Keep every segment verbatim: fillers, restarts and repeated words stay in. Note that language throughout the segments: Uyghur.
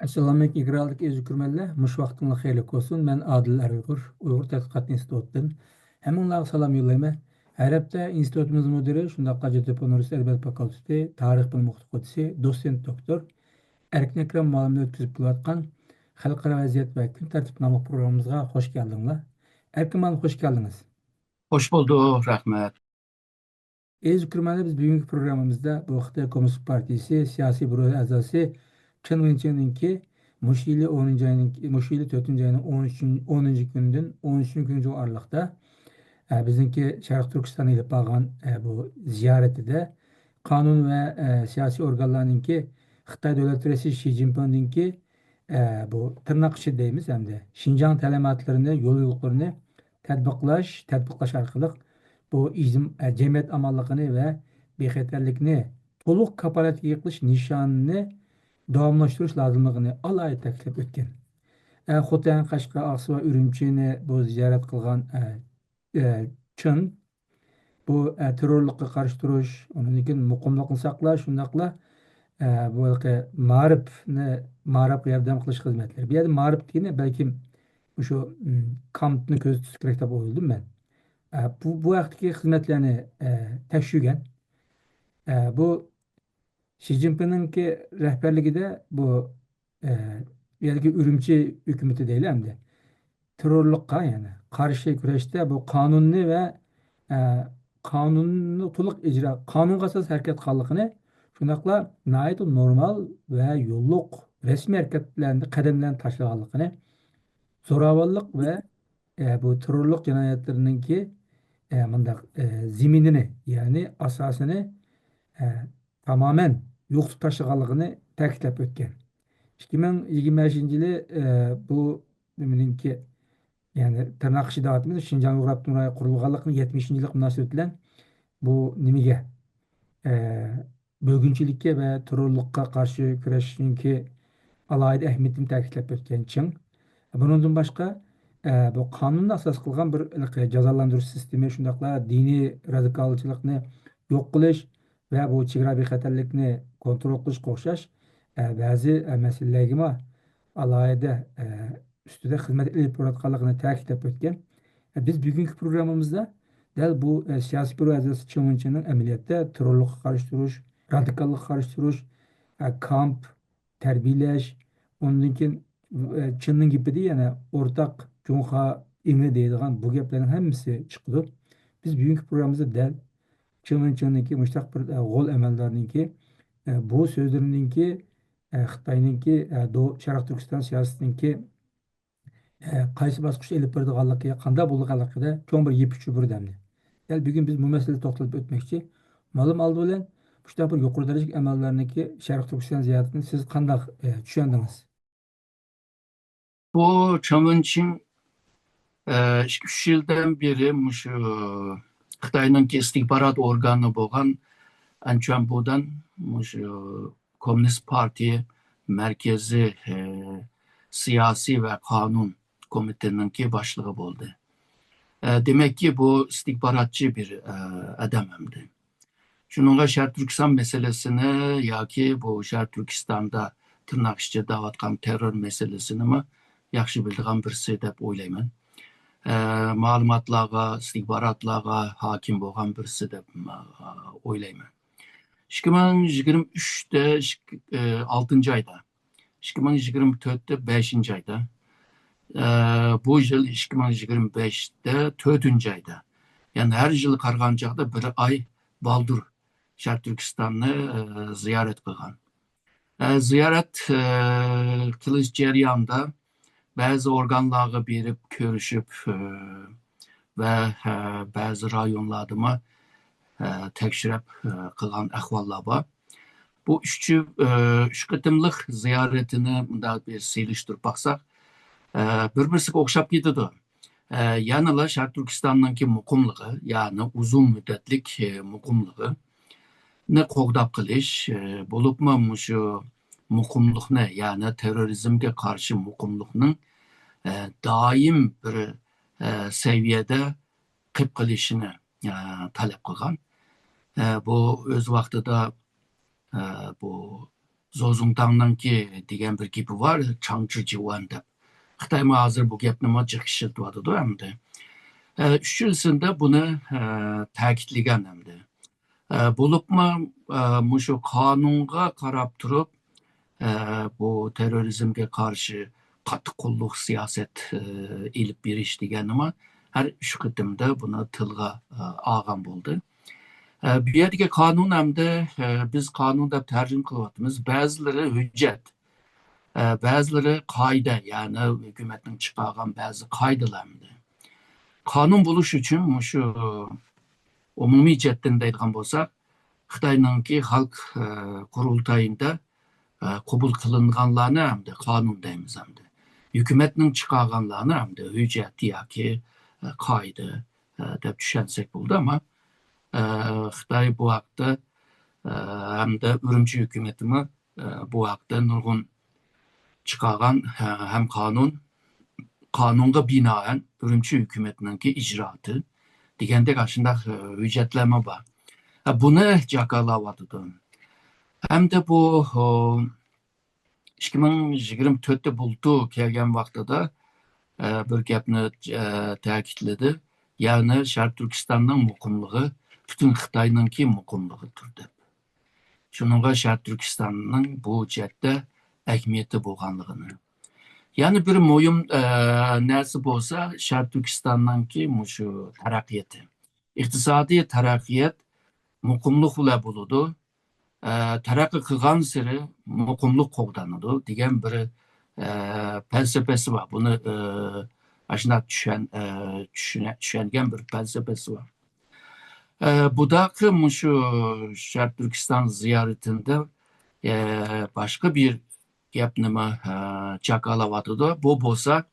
ئەسسالامۇئەلەيكۇم، ئىگرالىق ئېزىز كۆرۈرمەنلەر. مۇشۇ ۋاقتىڭلار خەيرلىك بولسۇن. مەن ئادىل ئەر ئۇيغۇر، ئۇيغۇر تەتقىقات ئىنستىتۇتىدىن ھەممىڭلارغا سالام يوللايمەن. ھەر ھەپتە ئىنستىتۇتىمىز مۇدىرى، شۇنداقلا جەزىرە ئۇنىۋېرسىتېتى ئەدەبىيات فاكۇلتېتى تارىخ بىلىم ئوقۇتقۇچىسى، دوتسېنت دوكتور ئەركىن ئەكرەم مۇئەللىمنى ئۆتكۈزۈپ كېلىۋاتقان خەلقئارا ۋەزىيەت ۋە كۈن تەرتىپى ناملىق پروگراممىمىزغا خوش كەلدىڭلار. ئەركىن مۇئەللىم، خوش كەلدىڭىز. خوش بولدۇق، رەھمەت. ئەزىز كۆرۈرمەنلەر، بىز بۈگۈنكى پروگراممىمىزدا بۇ خىتاي كوممۇنىست پارتىيىسى سىياسىي بيۇرو ئەزاسى چېن ۋېنچىڭنىڭكى مۇشۇ يىلى ئونىنچى ئاينىڭ، مۇشۇ يىلى تۆتىنچى ئاينىڭ ئون ئۈچىنچى، ئونىنچى كۈنىدىن ئون ئۈچىنچى كۈنى ئارىلىقتا، ئە، بىزنىڭكى شەرقىي تۈركىستان ئېلىپ بارغان، ئە، بۇ زىيارىتىدە قانۇن ۋە، ئە، سىياسىي ئورگانلارنىڭكى خىتاي دۆلەت رەئىسى شى جىنپىڭنىڭكى، ئە، بۇ تىرناق ئىچىدە دەيمىز ئەمدى، شىنجاڭ تەلىماتلىرىنى، يول يورۇقلىرىنى تەتبىقلاش، تەتبىقلاش ئارقىلىق بۇ ئىجتىم-، ئە، جەمئىيەت ئامانلىقىنى ۋە بىخەتەرلىكنى تولۇق كاپالەتكە ئىگە قىلىش نىشانىنى داۋاملاشتۇرۇش لازىملىقىنى ئالاھىدە تەكىتلەپ ئۆتكەن. ئە، خوتەن، قەشقەر، ئاقسۇ ۋە ئۈرۈمچىنى بۇ زىيارەت قىلغان، ئە، ئە، چېن بۇ، ئە، تېررورلۇققا قارشى تۇرۇش، ئۇنىڭدىن كېيىن مۇقىملىقنى ساقلاش، شۇنداقلا، ئە، بۇ ھېلىقى مائارىپنى، مائارىپقا ياردەم قىلىش خىزمەتلىرى. بۇ يەردە مائارىپ دېگىنى بەلكىم مۇشۇ، م، كامپنى كۆزىتىش كېرەك دەپ ئويلىدىم مەن. ئە، بۇ، بۇ ھەقتىكى خىزمەتلەرنى، ئە، تەكشۈرگەن. ئە، بۇ شى جىنپىڭنىڭكى رەھبەرلىكىدە بۇ، ئە، يەنىكى ئۈرۈمچى ھۆكۈمىتى دەيلى ئەمدى. تېررورلۇققا، يەنى قارشى كۈرەشتە بۇ قانۇننى ۋە، ئە، قانۇننى تولۇق ئىجرا، قانۇنغا ئاساسەن ھەرىكەت قىلغانلىقىنى، شۇنداقلا ناھايىتى نورمال ۋە يوللۇق رەسمىي ھەرىكەتلەرنى، قەدەملەرنى تاشلىغانلىقىنى، زوراۋانلىق ۋە، ئە، بۇ تېررورلۇق جىنايەتلىرىنىڭكى، ئە، مۇنداق، ئە، زېمىنىنى، يەنى ئاساسىنى، ئە، تامامەن يوقىتىپ تاشلىغانلىقىنى تەكىتلەپ ئۆتكەن. ئىككى مىڭ يىگىرمە بەشىنچى يىلى، ئە، بۇ نېمىنىڭكى، يەنى تىرناق ئىچىدە ئېيتىمىز، شىنجاڭ ئۇيغۇر ئاپتونوم رايونى قۇرۇلغانلىقىنىڭ يەتمىشىنچى يىللىق مۇناسىۋىتى بىلەن بۇ نېمىگە، ئە، بۆلگۈنچىلىككە ۋە تېررورلۇققا قارشى كۈرەشنىڭكى ئالاھىدە ئەھمىيىتىنى تەكىتلەپ ئۆتكەن چىڭ. بۇنىڭدىن باشقا، ئە، بۇ قانۇننى ئاساس قىلغان بىر ھېلىقى جازالاندۇرۇش سىستېمى، شۇنداقلا دىنىي رادىكالچىلىقنى يوق قىلىش ۋە بۇ چېگرا بىخەتەرلىكنى كونترول قىلىشقا ئوخشاش، ئە، بەزى، ئە، مەسىلىلەرگىمۇ ئالاھىدە، ئە، ئۈستىدە خىزمەت ئېلىپ بارىۋاتقانلىقىنى تەكىتلەپ ئۆتكەن. ئە، بىز بۈگۈنكى پروگراممىمىزدا دەل بۇ، ئە، سىياسىي بيۇرو ئەزاسى چېڭ ۋېنچىڭنىڭ ئەمەلىيەتتە تېررورلۇققا قارشى تۇرۇش، رادىكاللىققا قارشى تۇرۇش، ئە، كامپ، تەربىيەلەش، ئۇندىن كېيىن، ئە، چىننىڭ گېپىدە يەنە ئورتاق جۇڭخۇا ئېڭى دەيدىغان بۇ گەپلەرنىڭ ھەممىسى چىقىدۇ. بىز بۈگۈنكى پروگراممىمىزدا دەل چېڭ ۋېنچىڭنىڭكى مۇشۇنداق بىر، ئە، غول ئەمەلدارنىڭكى، ئە، بۇ سۆزلىرىنىڭكى، ئە، خىتاينىڭكى، ئە، دو-، شەرقىي تۈركىستان سىياسىتىنىڭكى، ئە، قايسى باسقۇچتا ئېلىپ بېرىدىغانلىقى، قانداق بولىدىغانلىقىدا چوڭ بىر يىپ ئۇچى بېرىدۇ ئەمدى. دەل بۈگۈن بىز بۇ مەسىلىدە توختىلىپ ئۆتمەكچى. مۇئەللىم، ئالدى بىلەن مۇشۇنداق بىر يۇقىرى دەرىجىلىك ئەمەلدارنىڭكى شەرقىي تۈركىستان زىيارىتىنى سىز قانداق، ئە، چۈشەندىڭىز؟ بۇ چېڭ ۋېنچىڭ، ئە، ئىككى، ئۈچ يىلدىن بېرى مۇشۇ خىتاينىڭكى ئىستىخبارات ئورگانى بولغان ئەنچۈەن بۇدەن مۇشۇ كوممۇنىست پارتىيە مەركىزىي، ئە، سىياسىي ۋە قانۇن كومىتېتىنىڭكى باشلىقى بولدى. ئە، دېمەككى، بۇ ئىستىخباراتچى بىر، ئە، ئادەم ئەمدى. شۇنىڭغا شەرقىي تۈركىستان مەسىلىسىنى ياكى بۇ شەرقىي تۈركىستاندا تىرناق ئىچىدە دەۋاتقان تېررور مەسىلىسىنىمۇ ياخشى بىلىدىغان بىرسى دەپ ئويلايمەن. ئە، مەلۇماتلارغا، ئىستىخباراتلارغا ھاكىم بولغان بىرسى دەپ، ئە، ئويلايمەن. ئىككى مىڭ يىگىرمە ئۈچتە، ئىككى، ئە، ئالتىنچى ئايدا، ئىككى مىڭ يىگىرمە تۆتتە، بەشىنچى ئايدا، ئە، بۇ يىل ئىككى مىڭ يىگىرمە بەشتە، تۆتىنچى ئايدا، يەنى ھەر يىل قارىغان چاغدا بىر ئاي بالدۇر شەرقىي تۈركىستاننى، ئە، زىيارەت قىلغان. ئە، زىيارەت، ئە، قىلىش جەريانىدا بەزى ئورگانلارغا بېرىپ كۆرۈشۈپ، ئە، ۋە، ئە، بەزى رايونلاردىمۇ، ئە، تەكشۈرۈپ، ئە، قىلغان ئەھۋاللار بار. بۇ ئۈچ، ئە، ئۈچ قېتىملىق زىيارىتىنى مۇنداق بىر سېلىشتۇرۇپ باقساق، ئە، بىر-بىرسىگە ئوخشاپ كېتىدۇ. ئە، يەنىلا شەرقىي تۈركىستاننىڭكى مۇقىملىقى، يەنى ئۇزۇن مۇددەتلىك، ئە، مۇقىملىقى نى قوغداپ قېلىش، ئە، بولۇپمۇ مۇشۇ مۇقىملىقنى، يەنى تېررورىزمگە قارشى مۇقىملىقنىڭ، ئە، دائىم بىر، ئە، سەۋىيەدە قېلىپ قېلىشىنى، ئە، تەلەپ قىلغان. ئە، بۇ ئۆز ۋاقتىدا، ئە، بۇ زوزۇڭتاڭنىڭكى دېگەن بىر گېپى بار، چاڭچى جىۋەن دەپ. خىتايمۇ ھازىر بۇ گەپنىمۇ جىق ئىشلىتىۋاتىدۇ ئەمدى. ئە، ئۈچىنچىسىدە بۇنى، ئە، تەكىتلىگەن ئەمدى. ئە، بولۇپمۇ، ئە، مۇشۇ قانۇنغا قاراپ تۇرۇپ، ئە، بۇ تېررورىزمگە قارشى قاتتىق قوللۇق سىياسەت، ئە، ئېلىپ بېرىش دېگەننىمۇ ھەر ئۈچ قېتىمدا بۇنى تىلغا، ئە، ئالغان بولدى. ئە، بۇ يەردىكى قانۇن ئەمدى، ئە، بىز قانۇن دەپ تەرجىمە قىلىۋاتىمىز. بەزىلىرى ھۆججەت، ئە، بەزىلىرى قائىدە، يەنى ھۆكۈمەتنىڭ چىقارغان بەزى قائىدىلەر ئەمدى. قانۇن بولۇش ئۈچۈن مۇشۇ ئومۇمىي جەھەتتىن دەيدىغان بولساق، خىتاينىڭكى خەلق، ئە، قۇرۇلتايىدا، ئە، قوبۇل قىلىنغانلارنى ئەمدى قانۇن دەيمىز ئەمدى. ھۆكۈمەتنىڭ چىقارغانلارنى ئەمدى ھۆججەت ياكى، ئە، قائىدە، ئە، دەپ چۈشەنسەك بولىدۇ. ئەمما، ئە، خىتاي بۇ ھەقتە، ئە، ھەمدە ئۈرۈمچى ھۆكۈمىتىمۇ، ئە، بۇ ھەقتە نۇرغۇن چىقارغان، ئە، ھەم قانۇن، قانۇنغا بىنائەن ئۈرۈمچى ھۆكۈمەتنىڭكى ئىجرائاتى دېگەندەك ئاشۇنداق، ئە، ھۆججەتلەرمۇ بار. ئە، بۇنى جاكارلاۋاتىدۇ. ھەمدە بۇ، ئو، ئىككى مىڭ يىگىرمە تۆتتە بۇلتۇر كەلگەن ۋاقتىدا، ئە، بىر گەپنى، ئە، تەكىتلىدى. يەنى شەرقىي تۈركىستاننىڭ مۇقىملىقى پۈتۈن خىتاينىڭكى مۇقىملىقىدۇر دەپ. شۇنىڭغا شەرقىي تۈركىستاننىڭ بۇ جەھەتتە ئەھمىيىتى بولغانلىقىنى. يەنە بىر مۇھىم، ئە، نەرسە بولسا شەرقىي تۈركىستاننىڭكى مۇشۇ تەرەققىياتى. ئىقتىسادىي تەرەققىيات مۇقىملىق بىلەن بولىدۇ. ئە، تەرەققىي قىلغانسېرى مۇقىملىق قوغدىنىدۇ دېگەن بىر، ئە، پەلسەپىسى بار. بۇنى، ئە، ئاشۇنداق چۈشەن-، ئە، چۈشىنە-، چۈشەنگەن بىر پەلسەپىسى بار. ئە، بۇداقى مۇشۇ شەرقىي تۈركىستان زىيارىتىدە، ئە، باشقا بىر گەپنىمۇ، ئە، جاكارلاۋاتىدۇ. بۇ بولسا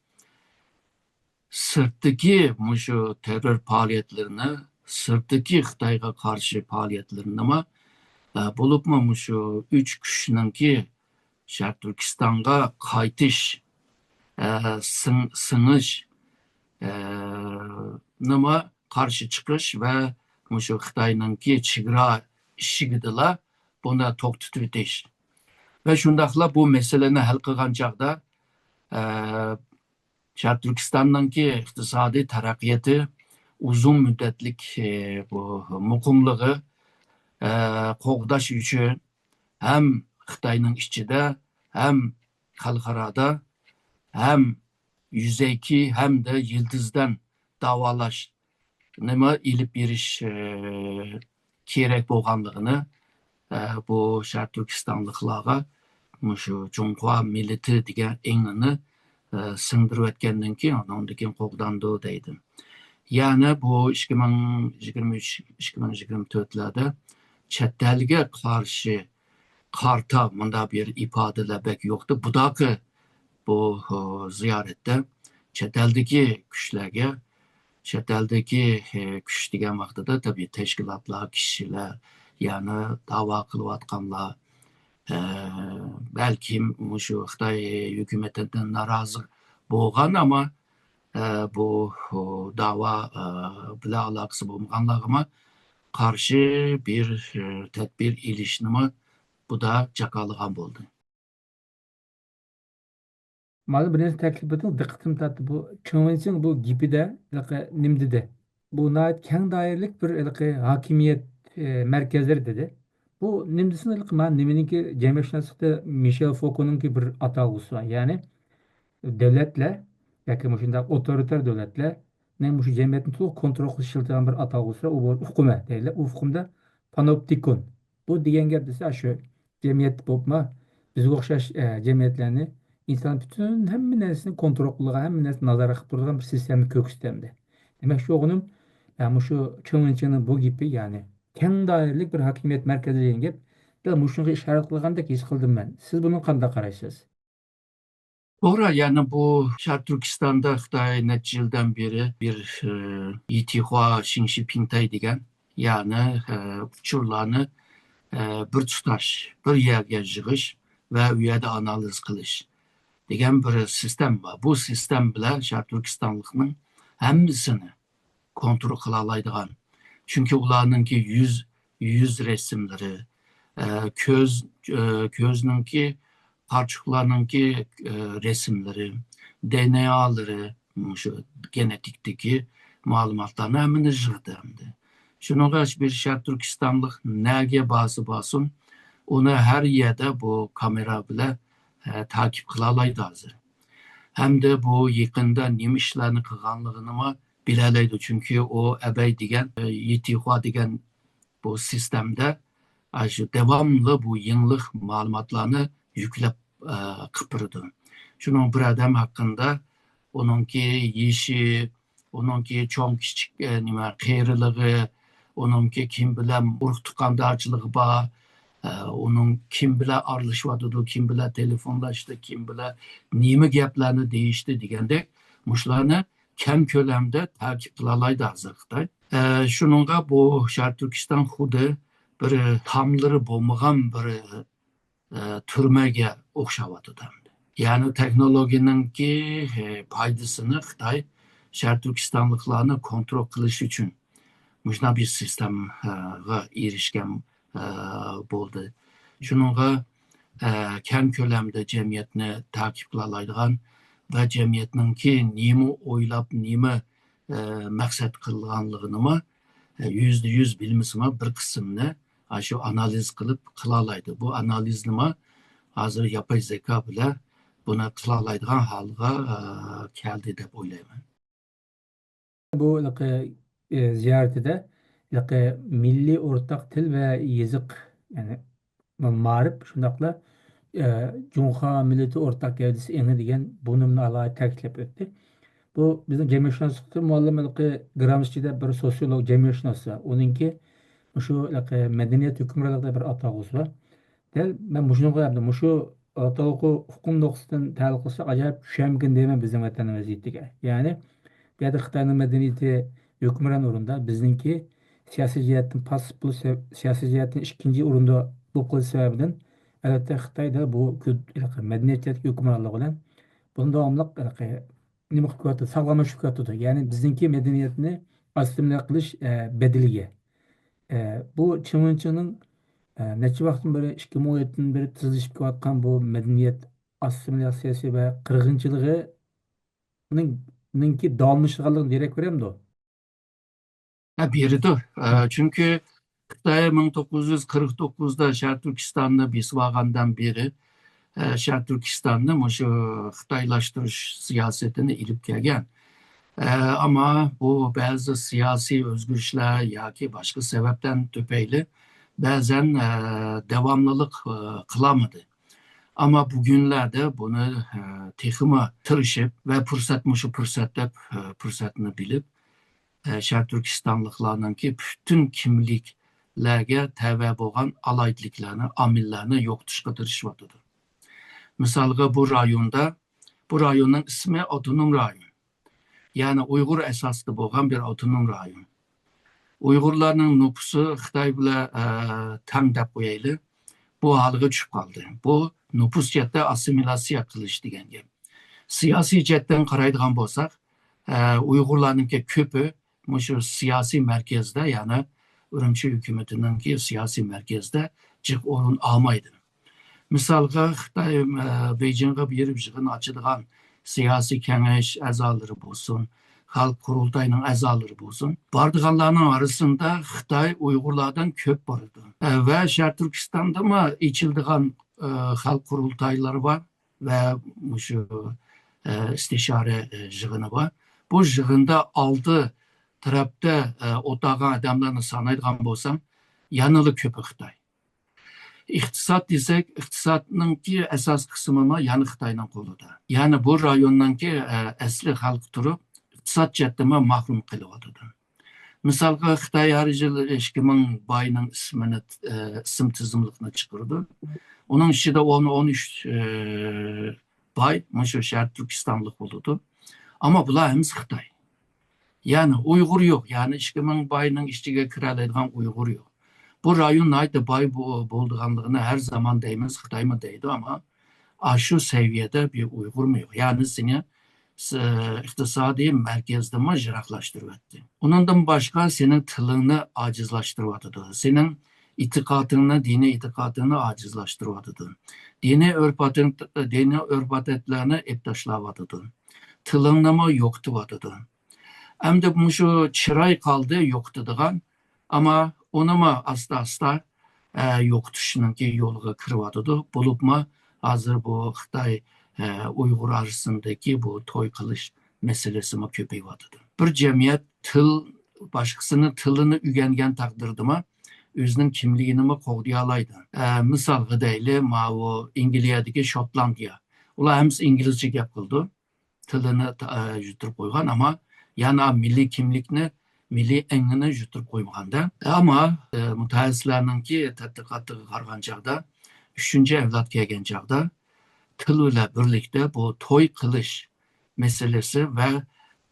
سىرتتىكى مۇشۇ تېررور پائالىيەتلىرىنى، سىرتتىكى خىتايغا قارشى پائالىيەتلىرىنىمۇ، ئە، بولۇپمۇ مۇشۇ ئۈچ كۈچنىڭكى شەرقىي تۈركىستانغا قايتىش، ئە، سىڭ-، سىڭىش، ئە، نىمۇ قارشى چىقىش ۋە مۇشۇ خىتاينىڭكى چېگرا ئىشىكىدىلا بۇنى توختىتىۋېتىش ۋە شۇنداقلا بۇ مەسىلىنى ھەل قىلغان چاغدا، ئە، شەرقىي تۈركىستاننىڭكى ئىقتىسادىي تەرەققىياتى ئۇزۇن مۇددەتلىك، ئى، بۇ مۇقىملىقى، ئە، قوغداش ئۈچۈن ھەم خىتاينىڭ ئىچىدە، ھەم خەلقئارادا، ھەم يۈزەكى، ھەمدە يىلتىزدىن داۋالاش نېمە ئېلىپ بېرىش، ئى، كېرەك بولغانلىقىنى، ئى، بۇ شەرقىي تۈركىستانلىقلارغا مۇشۇ جۇڭخۇا مىللىتى دېگەن ئېڭىنى، ئى، سىڭدۈرۈۋەتكەندىن كېيىن، ئۇنىڭدىن كېيىن قوغداندۇ دەيدۇ. يەنى بۇ ئىككى مىڭ يىگىرمە ئۈچ، ئىككى مىڭ يىگىرمە تۆتلەردە چەت ئەلگە قارشى قارتا مۇنداق بىر ئىپادىلەر بەك يوقتى. بۇداقى بۇ، ئۇ، زىيارەتتە چەت ئەلدىكى كۈچلەرگە، چەت ئەلدىكى، ئى، كۈچ دېگەن ۋاقتىدا تەبىئىي تەشكىلاتلار، كىشىلەر، يەنى داۋا قىلىۋاتقانلار، ئە، بەلكىم مۇشۇ خىتاي ھۆكۈمىتىدىن نارازى بولغان، ئەمما، ئە، بۇ، ئۇ، داۋا، ئە، بىلەن ئالاقىسى بولمىغانلارغىمۇ قارشى بىر، ئە، تەدبىر ئېلىشنىمۇ بۇدا جاكارلىغان بولدى. مانا بىر نەرسە تەكلىپ قىلدىڭىز، دىققىتىمنى تارتتى. بۇ چېڭ ۋېنچىڭ بۇ گېپىدە ھېلىقى نېمە دېدى؟ بۇ ناھايىتى كەڭ دائىرىلىك بىر ھېلىقى ھاكىمىيەت، ئە، مەركەزلىرى دېدى. بۇ نېمە دېسىڭىز، ھېلىقى مانا نېمىنىڭكى جەمئىيەتشۇناسلىقتا مىشېل فوكونىڭكى بىر ئاتالغۇسى بار. يەنى دۆلەتلەر ياكى مۇشۇنداق ئوتورىتېر دۆلەتلەرنىڭ مۇشۇ جەمئىيەتنى تولۇق كونترول قىلىشى ئىشلىتىدىغان بىر ئاتالغۇسى بار، ئۇ بىر ئۇقۇمى دەيدىلەر. ئۇ ئۇقۇمدا پانوپتىكون. بۇ دېگەن گەپ دېسە، شۇ جەمئىيەت بولۇپمۇ بىزگە ئوخشاش، ئە، جەمئىيەتلەرنى ئىنسان پۈتۈن ھەممە نەرسىنى كونترول قىلىدىغان، ھەممە نەرسىنى نازارەت قىلىپ تۇرىدىغان بىر سىستېما كۆكسىتەمدى. دېمەكچى بولغىنىم، ئە، مۇشۇ چېڭ ۋېنچىڭنىڭ بۇ گېپى، يەنى كەڭ دائىرىلىك بىر ھاكىمىيەت مەركەزى دېگەن گەپ، دەل مۇشۇنىڭغا ئىشارە قىلغاندەك ھېس قىلدىم مەن. سىز بۇنىڭغا قانداق قارايسىز؟ توغرا، يەنى بۇ شەرقىي تۈركىستاندا خىتاي نەچچە يىلدىن بېرى بىر، ئى، يىتىخۇا شىڭشى پىڭتەي دېگەن، يەنى، ئى، ئۇچۇرلارنى، ئى، بىر تۇتاش، بىر يەرگە يىغىش ۋە ئۇ يەردە ئانالىز قىلىش دېگەن بىر سىستېما بار. بۇ سىستېما بىلەن شەرقىي تۈركىستانلىقنىڭ ھەممىسىنى كونترول قىلالايدىغان. چۈنكى ئۇلارنىڭكى يۈز، يۈز رەسىملىرى، ئە، كۆز، ئە، كۆزنىڭكى، قارىچۇقلارنىڭكى، ئە، رەسىملىرى، دېئېنئېلىرى، مۇشۇ گېنېتىكتىكى مەلۇماتلارنى ھەممىنى يىغدى ئەمدى. شۇنىڭغا بىر شەرقىي تۈركىستانلىق نەگە بارسا بارسۇن، ئۇنى ھەر يەردە بۇ كامېرا بىلەن، ئە، تاقىب قىلالايدۇ ھازىر. ھەمدە بۇ يېقىندا نېمە ئىشلارنى قىلغانلىقىنىمۇ بىلەلەيدۇ، چۈنكى ئۇ ئەبەي دېگەن، ئە، يىتىخۇا دېگەن بۇ سىستېمىدە ئاشۇ داۋاملىق بۇ يېڭىلىق مەلۇماتلارنى يۈكلەپ، ئە، قىلىپ بېرىدۇ. شۇنىڭ بىر ئادەم ھەققىدە ئۇنىڭكى يېشى، ئۇنىڭكى چوڭ كىچىك، ئە، نېمە، قېرىلىقى، ئۇنىڭكى كىم بىلەن ئۇرۇق تۇغقاندارچىلىقى بار، ئە، ئۇنىڭ كىم بىلەن ئارىلىشىۋاتىدۇ، كىم بىلەن تېلېفونلاشتى، كىم بىلەن نېمە گەپلەرنى دېيىشتى دېگەندەك، مۇشۇلارنى كەڭ كۆلەمدە تاقىب قىلالايدۇ ھازىر خىتاي. ئە، شۇنىڭغا بۇ شەرقىي تۈركىستان خۇددى بىر تاملىرى بولمىغان بىر، ئە، تۈرمىگە ئوخشاۋاتىدۇ ئەمدى. يەنى تېخنولوگىيەنىڭكى، ئە، پايدىسىنى خىتاي شەرقىي تۈركىستانلىقلارنى كونترول قىلىش ئۈچۈن مۇشۇنداق بىر سىستېمىغا ئېرىشكەن، ئە، بولدى. شۇنىڭغا، ئە، كەڭ كۆلەمدە جەمئىيەتنى تاقىب قىلالايدىغان ۋە جەمئىيەتنىڭكى نېمە ئويلاپ، نېمە، ئە، مەقسەت قىلغانلىقىنىمۇ، ئە، يۈزدە يۈز بىلمىسىمۇ، بىر قىسمىنى ئاشۇ ئانالىز قىلىپ قىلالايدۇ. بۇ ئانالىزنىمۇ ھازىر ياپاي زېكا بىلەن بۇنى قىلالايدىغان ھالغا، ئە، كەلدى دەپ ئويلايمەن. بۇ ھېلىقى، ئى، زىيارىتىدە ھېلىقى مىللىي ئورتاق تىل ۋە يېزىق، يەنى مائارىپ، شۇنداقلا، ئى، جۇڭخۇا مىللىتى ئورتاق گەۋدىسى ئېڭى دېگەن بۇ نېمىنى ئالاھىدە تەكىتلەپ ئۆتتى. بۇ بىزنىڭ جەمئىيەتشۇناسلىقتا مۇئەللىم ھېلىقى گرامسچىدا بىر سوسىيولوگ، جەمئىيەتشۇناس بار. ئۇنىڭكى مۇشۇ ھېلىقى مەدەنىيەت ھۆكۈمرانلىقىدا بىر ئاتالغۇسى بار. دەل مەن مۇشۇنىڭغا، مۇشۇ ئاتالغۇ ئۇقۇم نۇقتىسىدىن تەھلىل قىلساق، ئاجايىپ چۈشەنمىگىن دەيمەن بىزنىڭ ۋەتەننىڭ ۋەزىيىتىگە. يەنى، بۇ يەردە خىتاينىڭ مەدەنىيىتى ھۆكۈمران ئورۇندا، بىزنىڭكى سىياسىي جەھەتتىن پاسسىپ بولۇش سەۋەب-، سىياسىي جەھەتتىن ئىككىنچى ئورۇندا بولۇپ قېلىش سەۋەبىدىن، ئەلۋەتتە، خىتايدا بۇ كۈ-، مەدەنىيەت جەھەتتىكى ھۆكۈمرانلىقى بىلەن بۇنى داۋاملىق، ھېلىقى، نېمە قىلىپ كېلىۋاتىدۇ، ساغلاملاشتۇرۇپ كېلىۋاتىدۇ. يەنى بىزنىڭكى مەدەنىيەتنى ئاسسىمىلياتسىيە قىلىش، ئە، بەدىلىگە. ئە، بۇ چىڭ ۋېنچىڭنىڭ، ئە، نەچچە ۋاقىتتىن بېرى، ئىككى مىڭ ئون يەتتىدىن بېرى تېزلىشىپ كېلىۋاتقان بۇ مەدەنىيەت ئاسسىمىلياتسىيەسى ۋە قىرغىنچىلىقىنىڭ، نىڭكى داۋاملىشىدىغانلىقىدىن دېرەك بېرەمدۇ؟ ھە، بېرىدۇ. ئە، چۈنكى خىتاي مىڭ توققۇز يۈز قىرىق توققۇزدا شەرقىي تۈركىستاننى بېسىۋالغاندىن بېرى، ئە، شەرقىي تۈركىستاننى مۇشۇ خىتايلاشتۇرۇش سىياسىتىنى ئېلىپ كەلگەن. ئە، ئەمما بۇ بەزى سىياسىي ئۆزگىرىشلەر ياكى باشقا سەۋەبلەر تۈپەيلى بەزەن، ئە، داۋاملىق، ئە، قىلالمىدى. ئەمما بۈگۈنلەردە بۇنى، ئە، تېخىمۇ تىرىشىپ ۋە پۇرسەت، مۇشۇ پۇرسەت دەپ، ئە، پۇرسەتنى بىلىپ، ئە، شەرقىي تۈركىستانلىقلارنىڭكى پۈتۈن كىملىكلەرگە تەۋە بولغان ئالاھىدىلىكلەرنى، ئامىللارنى يوقىتىشقا تىرىشىۋاتىدۇ. مىسالغا، بۇ رايوندا، بۇ رايوننىڭ ئىسمى ئاپتونوم رايون. يەنى ئۇيغۇر ئاساسىدا بولغان بىر ئاپتونوم رايون. ئۇيغۇرلارنىڭ نوپۇسى خىتاي بىلەن، ئە، تەڭ دەپ قويايلى. بۇ ھالغا چۈشۈپ قالدى. بۇ نوپۇس جەھەتتە ئاسسىمىلياتسىيە قىلىش دېگەن گەپ. سىياسىي جەھەتتىن قارايدىغان بولساق، ئە، ئۇيغۇرلارنىڭكى كۆپى مۇشۇ سىياسىي مەركەزدە، يەنى ئۈرۈمچى ھۆكۈمىتىنىڭكى سىياسىي مەركەزدە جىق ئورۇن ئالمايدۇ. مىسالغا، خىتاي، ئە، بېيجىڭغا بېرىپ يىغىن ئاچىدىغان سىياسىي كېڭەش ئەزالىرى بولسۇن، خەلق قۇرۇلتايىنىڭ ئەزالىرى بولسۇن، بارىدىغانلارنىڭ ئارىسىدا خىتاي ئۇيغۇرلاردىن كۆپ بارىدۇ. ئە، ۋە شەرقىي تۈركىستاندىمۇ ئېچىلىدىغان، ئە، خەلق قۇرۇلتايلىرى بار ۋە مۇشۇ، ئە، ئىستىشارە، ئە، يىغىنى بار. بۇ يىغىندا ئالدى تەرەپتە، ئە، ئولتۇرغان ئادەملەرنى سانايدىغان بولساڭ، يەنىلا كۆپى خىتاي. ئىقتىساد دېسەك، ئىقتىسادنىڭكى ئاساس قىسمىمۇ يەنە خىتاينىڭ قولىدا. يەنى بۇ رايوننىڭكى، ئە، ئەسلى خەلقى تۇرۇپ، ئىقتىساد جەھەتتىنمۇ مەھرۇم قېلىۋاتىدۇ. مىسالغا، خىتاي ھەر يىل ئىككى مىڭ باينىڭ ئىسمىنى، ئە، ئىسىم تىزىملىقىنى چىقىرىدۇ. ئۇنىڭ ئىچىدە ئون، ئون ئۈچ، ئە، باي مۇشۇ شەرقىي تۈركىستانلىق بولىدۇ. ئەمما بۇلار ھەممىسى خىتاي. يەنى ئۇيغۇر يوق، يەنى ئىككى مىڭ باينىڭ ئىچىگە كىرەلەيدىغان ئۇيغۇر يوق. بۇ رايون ناھايىتى باي بو-، بولىدىغانلىقىنى ھەر زامان دەيمىز، خىتايمۇ دەيدۇ، ئەمما ئاشۇ سەۋىيەدە بىر ئۇيغۇرمۇ يوق. يەنى سېنى س-، ئىقتىسادىي مەركەزدىنمۇ يىراقلاشتۇرۇۋەتتى. ئۇنىڭدىن باشقا سېنىڭ تىلىڭنى ئاجىزلاشتۇرۇۋاتىدۇ. سېنىڭ ئېتىقادىڭنى، دىنىي ئېتىقادىڭنى ئاجىزلاشتۇرۇۋاتىدۇ. دىنىي ئۆرپ-ئادەت، دىنىي ئۆرپ-ئادەتلەرنى ئېپ تاشلاۋاتىدۇ. تىلىڭنىمۇ يوقىتىۋاتىدۇ. ئەمدى مۇشۇ چىراي قالدى يوقىتىدىغان، ئەمما ئۇنىمۇ ئاستا-ئاستا، ئە، يوقىتىشنىڭكى يولىغا كىرىۋاتىدۇ. بولۇپمۇ ھازىر بۇ خىتاي، ئە، ئۇيغۇر ئارىسىندىكى بۇ توي قىلىش مەسىلىسىمۇ كۆپىيىۋاتىدۇ. بىر جەمئىيەت تىل، باشقىسىنىڭ تىلىنى ئۆگەنگەن تەقدىردىمۇ ئۆزىنىڭ كىملىكىنىمۇ قوغدىيالايدۇ. ئە، مىسالغا دەيلى، ماۋۇ ئىنگلىيەدىكى شوتلاندىيە. ئۇلار ھەممىسى ئىنگلىزچە گەپ قىلىدۇ. تىلىنى تا-، ئە، يۈتتۈرۈپ قويغان، ئەمما يەنە مىللىي كىملىكنى، مىللىي ئېڭىنى يۈتتۈرۈپ قويمىغاندا. ئەمما، ئە، مۇتەخەسسىسلەرنىڭكى تەتقىقاتىغا قارىغان چاغدا، ئۈچىنچى ئەۋلاد كەلگەن چاغدا، تىل بىلەن بىرلىكتە بۇ توي قىلىش مەسىلىسى ۋە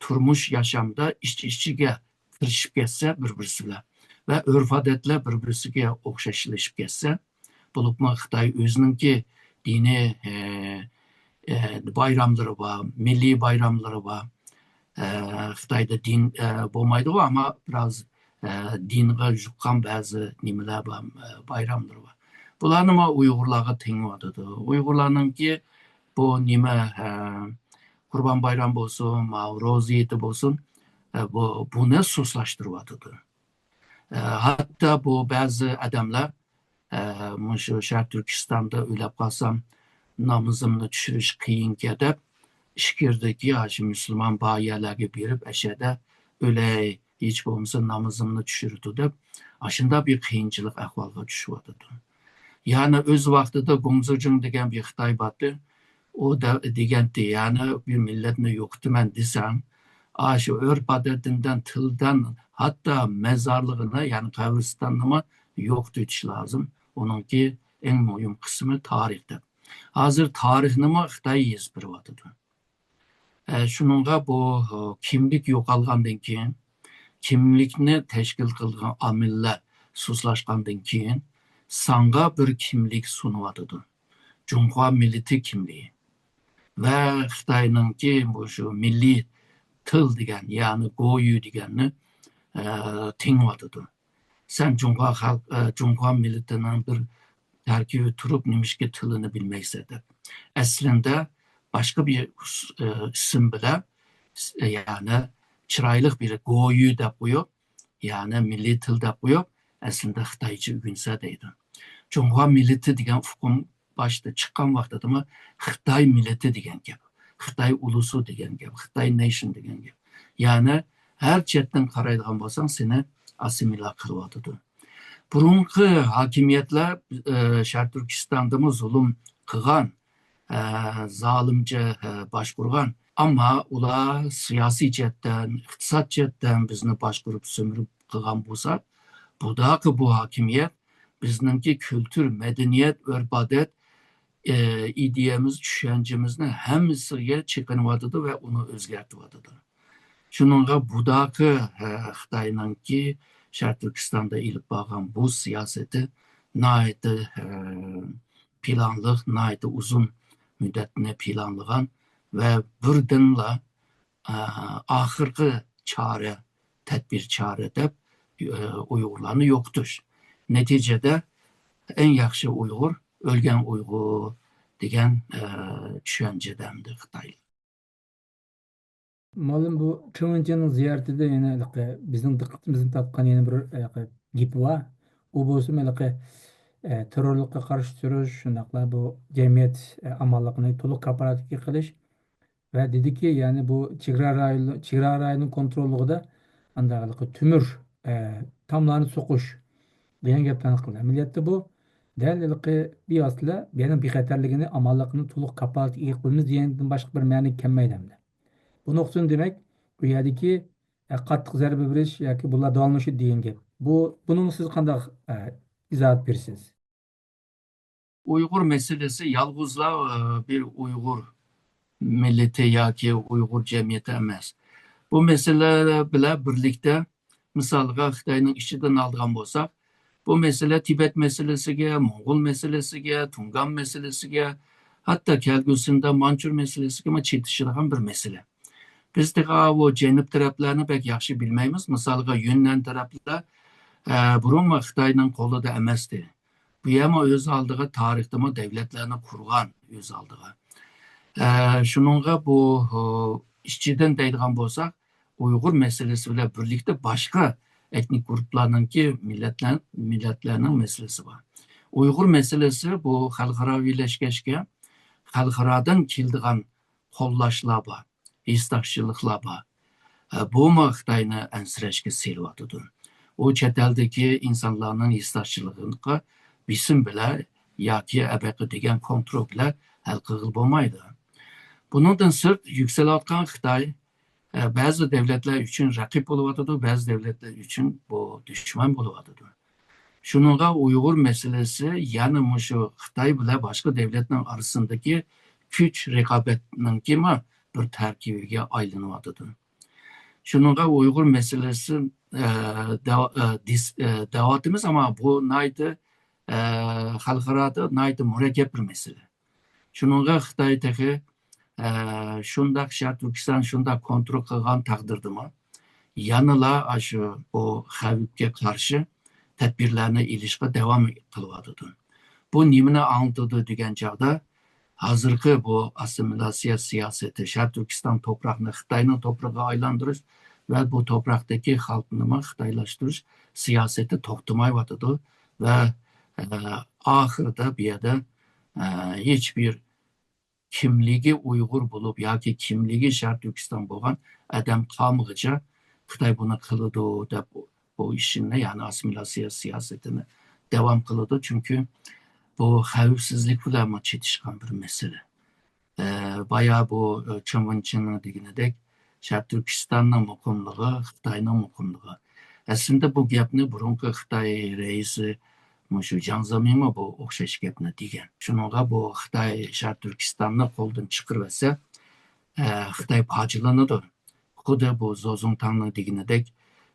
تۇرمۇش ياشامدا ئىچ-ئىچىگە كىرىشىپ كەتسە بىر-بىرسى بىلەن ۋە ئۆرپ-ئادەتلەر بىر-بىرسىگە ئوخشاشلىشىپ كەتسە، بولۇپمۇ خىتاي ئۆزىنىڭكى دىنىي، ئە، ئە، بايراملىرى بار، مىللىي بايراملىرى بار. ئە، خىتايدا دىن، ئە، بولمايدىغۇ، ئەمما بىراز، ئە، دىنغا يۇققان بەزى نېمىلەر بار، ئە، بايراملىرى بار. بۇلارنىمۇ ئۇيغۇرلارغا تېڭىۋاتىدۇ. ئۇيغۇرلارنىڭكى بۇ نېمە، ئە، قۇربان بايرام بولسۇن، ماۋۇ روزا ھېيتى بولسۇن، ئە، بۇ، بۇنى سۇسلاشتۇرۇۋاتىدۇ. ئە، ھەتتا بۇ بەزى ئادەملەر، ئە، مۇشۇ شەرقىي تۈركىستاندا ئۆلۈپ قالسام، نامىزىمنى چۈشۈرۈش قىيىنكەن دەپ، ئىچكىرىدىكى ئاشۇ مۇسۇلمان بار يەرلەرگە بېرىپ، ئەشەدە ئۆلەي، ھېچ بولمىسا نامىزىمنى چۈشۈرىدۇ دەپ، ئاشۇنداق بىر قىيىنچىلىق ئەھۋالغا چۈشۈۋاتىدۇ. يەنى ئۆز ۋاقتىدا گوڭزىجىڭ دېگەن بىر خىتاي بارتى. ئۇ دە-، دېگەنتى، يەنى بىر مىللەتنى يوقىتىمەن دېسەڭ، ئاشۇ ئۆرپ-ئادەتىندىن، تىلدىن، ھەتتا مەزارلىقىنى، يەنى قەبرىستاننىمۇ يوقىتىۋېتىش لازىم. ئۇنىڭكى ئەڭ مۇھىم قىسمى تارىخ دەپ. ھازىر تارىخنىمۇ خىتاي يېزىپ بېرىۋاتىدۇ. ئە، شۇنىڭغا بۇ، ئۇ، كىملىك يوقالغاندىن كېيىن، كىملىكنى تەشكىل قىلىدىغان ئامىللار سۇسلاشقاندىن كېيىن، ساڭا بىر كىملىك سۇنۇۋاتىدۇ. جۇڭخۇا مىللىتى كىملىكى ۋە خىتاينىڭكى مۇشۇ مىللىي تىل دېگەن، يەنى گويۈ دېگەننى، ئە، تېڭىۋاتىدۇ. سەن جۇڭخۇا خەلق، ئە، جۇڭخۇا مىللىتىنىڭ بىر تەركىبى تۇرۇپ، نېمىشقا تىلىنى بىلمەيسەن دەپ. ئەسلىندە باشقا بىر ئۇس-، ئە، ئىسىم بىلەن، ئە، يەنى چىرايلىق بىر گويۈ دەپ قويۇپ، يەنى مىللىي تىل دەپ قويۇپ، ئەسلىندە خىتايچە ئۆگەنسە دەيدۇ. جۇڭخۇا مىللىتى دېگەن ئۇقۇم باشتا چىققان ۋاقتىدىمۇ خىتاي مىللىتى دېگەن گەپ، خىتاي ئۇلۇسى دېگەن گەپ، خىتاي نېيشن دېگەن گەپ. يەنى ھەر چەتتىن قارايدىغان بولساڭ، سېنى ئاسسىمىليا قىلىۋاتىدۇ. بۇرۇنقى ھاكىمىيەتلەر، ئە، شەرقىي تۈركىستاندىمۇ زۇلۇم قىلغان، ئە، زالىمچە، ئە، باشقۇرغان. ئەمما ئۇلار سىياسىي جەھەتتىن، ئىقتىساد جەھەتتىن بىزنى باشقۇرۇپ، سۈمۈرۈپ قىلغان بولسا، بۇداقى بۇ ھاكىمىيەت بىزنىڭكى كۈلتۈر، مەدەنىيەت، ئۆرپ-ئادەت، ئە، ئىدىيەمىز، چۈشەنچىمىزنى ھەممىسىگە چېقىنىۋاتىدۇ ۋە ئۇنى ئۆزگەرتىۋاتىدۇ. شۇنىڭغا بۇداقى، ھە، خىتاينىڭكى شەرقىي تۈركىستاندا ئېلىپ بارغان بۇ سىياسىتى ناھايىتى، ھە، پىلانلىق، ناھايىتى ئۇزۇن مۇددەتنى پىلانلىغان ۋە بىردىنلا، ئە، ئاخىرقى چارە، تەدبىر چارە دەپ، ئە، ئۇيغۇرلارنى يوقىتىش. نەتىجىدە ئەڭ ياخشى ئۇيغۇر، ئۆلگەن ئۇيغۇر دېگەن، ئە، چۈشەنچىدە ئەمدى خىتايلار. مۇئەللىم، بۇ چېڭ ۋېنچىنىڭ زىيارىتىدە يەنە ھېلىقى بىزنىڭ دىققىتىمىزنى تارتقان يەنە بىر، ئە، گېپى بار. ئۇ بولسىمۇ ھېلىقى، ئە، تېررورلۇققا قارشى تۇرۇش، شۇنداقلا بۇ جەمئىيەت، ئە، ئامانلىقىنى تولۇق كاپالەتكە قىلىش ۋە دېدىكى، يەنى بۇ چېگرا رايونى، چېگرا رايونىنى كونتروللۇقىدا ئانداق ھېلىقى تۆمۈر، ئە، تاملارنى سوقۇش دېگەن گەپلەرنى قىلدى. ئەمەلىيەتتە بۇ دەل ھېلىقى بىۋاسىتىلەر يەنە بىخەتەرلىكىنى، ئامانلىقىنى تولۇق كاپالەتكە ئىگە قىلىمىز دېگەندىن باشقا بىر مەنىگە كەلمەيدۇ ئەمدى. بۇ نۇقتىدىن دېمەك، ئۇ يەردىكى، ئە، قاتتىق زەربە بېرىش ياكى بۇلار داۋاملىشىدۇ دېگەن گەپ. بۇ، بۇنىڭغا سىز قانداق، ئە، ئىزاھات بېرىسىز؟ ئۇيغۇر مەسىلىسى يالغۇزلا، ئە، بىر ئۇيغۇر مىللىتى ياكى ئۇيغۇر جەمئىيىتى ئەمەس. بۇ مەسىلە بىلەن بىرلىكتە، مىسالغا، خىتاينىڭ ئىچىدىن ئالىدىغان بولساق، بۇ مەسىلە تىبەت مەسىلىسىگە، موڭغۇل مەسىلىسىگە، تۇڭگان مەسىلىسىگە، ھەتتا كەلگۈسىدە مانچۇر مەسىلىسىگىمۇ چېتىشىدىغان بىر مەسىلە. بىز تېخى ئاۋۇ جەنۇب تەرەپلەرنى بەك ياخشى بىلمەيمىز. مىسالغا، يۈننەن تەرەپلەر، ئە، بۇرۇنمۇ خىتاينىڭ قولىدا ئەمەستى. بۇ يەرمۇ ئۆز ئالدىغا تارىختىمۇ دۆلەتلەرنى قۇرغان ئۆز ئالدىغا. ئە، شۇنىڭغا بۇ، ئۇ، ئىچىدىن دەيدىغان بولساق، ئۇيغۇر مەسىلىسى بىلەن بىرلىكتە باشقا ئېتنىك گۇرۇپپىلارنىڭكى مىللەتلەر، مىللەتلەرنىڭ مەسىلىسى بار. ئۇيغۇر مەسىلىسى بۇ خەلقئاراۋىلەشكەچكە، خەلقئارادىن كېلىدىغان قوللاشلار بار، ھېسداشچىلىقلار بار. ئە، بۇمۇ خىتاينى ئەنسىرەشكە سېلىۋاتىدۇ. ئۇ چەت ئەلدىكى ئىنسانلارنىڭ ھېسداشچىلىقىغا بېسىم بىلەن ياكى ئەبەقە دېگەن كونترول بىلەن ھەل قىلغىلى بولمايدۇ. بۇنىڭدىن سىرت، يۈكسىلىۋاتقان خىتاي، ئە، بەزى دۆلەتلەر ئۈچۈن رەقىب بولۇۋاتىدۇ، بەزى دۆلەتلەر ئۈچۈن بۇ دۈشمەن بولۇۋاتىدۇ. شۇنىڭغا ئۇيغۇر مەسىلىسى يەنە مۇشۇ خىتاي بىلەن باشقا دۆلەتنىڭ ئارىسىدىكى كۈچ رىقابەتنىڭكىمۇ بىر تەركىبىگە ئايلىنىۋاتىدۇ. شۇنىڭغا ئۇيغۇر مەسىلىسى، ئە، دەۋ-، ئە، دېس-، ئە، دەۋاتىمىز، ئەمما بۇ ناھايىتى، ئە، خەلقئارادا ناھايىتى مۇرەككەپ بىر مەسىلە. شۇنىڭغا خىتاي تېخى، ئە، شۇنداق شەرقىي تۈركىستان شۇنداق كونترول قىلغان تەقدىردىمۇ، يەنىلا ئاشۇ بۇ خەۋپكە قارشى تەدبىرلەرنى ئېلىشقا داۋام قىلىۋاتىدۇ. بۇ نېمىنى ئاڭلىتىدۇ دېگەن چاغدا، ھازىرقى بۇ ئاسسىمىلياتسىيە سىياسىتى، شەرقىي تۈركىستان توپراقنى خىتاينىڭ توپرىقىغا ئايلاندۇرۇش ۋە بۇ توپراقتىكى خەلقنىمۇ خىتايلاشتۇرۇش سىياسىتى توختىمايۋاتىدۇ ۋە، ئە، ئاخىرىدا بۇ يەردە، ئە، ھېچبىر كىملىكى ئۇيغۇر بولۇپ ياكى كىملىكى شەرقىي تۈركىستان بولغان ئادەم قالمىغىچە خىتاي بۇنى قىلىدۇ دەپ بۇ ئىشنى، يەنى ئاسسىمىلياتسىيە سىياسىتىنى داۋام قىلىدۇ. چۈنكى بۇ خەۋپسىزلىك بىلەنمۇ چېتىشقان بىر مەسىلە. ئە، بايا بۇ، ئە، چېڭ ۋېنچىننىڭ دېگىنىدەك، شەرقىي تۈركىستاننىڭ مۇقىملىقى، خىتاينىڭ مۇقىملىقى. ئەسلىندە بۇ گەپنى بۇرۇنقى خىتاي رەئىسى مۇشۇ جياڭ زېمىنمۇ بۇ ئوخشاش گەپنى دېگەن. شۇنىڭغا بۇ خىتاي شەرقىي تۈركىستاننى قولدىن چىقىرىۋەتسە، ئە، خىتاي پاجىلىنىدۇ. خۇددى بۇ زوزۇڭتاڭنىڭ دېگىنىدەك،